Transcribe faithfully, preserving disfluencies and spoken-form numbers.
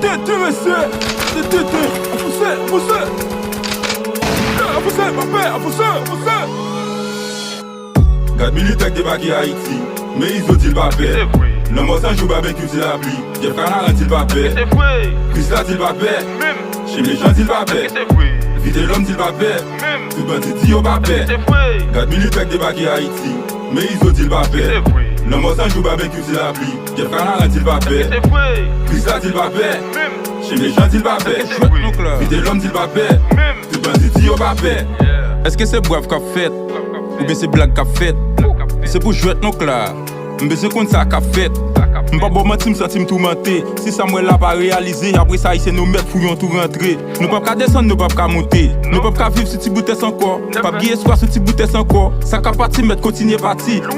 Tete mesye, tete, tete, avanse, avanse. Avanse, pa pè, avanse, avanse. Gad militè k debake Ayiti, men Izo di l pa pè. Lanmò Sanjou, Babenkyou di lapli, Jeff Kanaran di l pa pè. Krisla di l pa pè. Chimè Jan di l pa pè. Vitelòm di l pa pè. Tout bandi di yo pa pè. Gad militè k debake Ayiti, men Izo di l pa pè. Lanmò Sanjou, Babenkyou di lapli, Jeff Kanaran di l pa pè. Krisla di l pa pè. Chimè Jan di l pa pè. Vitelòm di l pa pè. Tout bandi di yo pa pè. Èske se brav k ap fèt? Oubyen se blag k ap fèt? Se pou jwèt nou k la. M bezwen konn sa k ap fèt. M p ap ba w manti, m santi m toumante. Si sa m wè la pa reyalize, apre sa, Ayisyen nou mèt pou yon tou rantre. Nou p ap ka desann, nou p ap ka moute. Nou p ap ka viv sou ti boutès ankò. P ap gen espwa sou ti boutès ankò. Sa k ap pati mèt kontinye pati.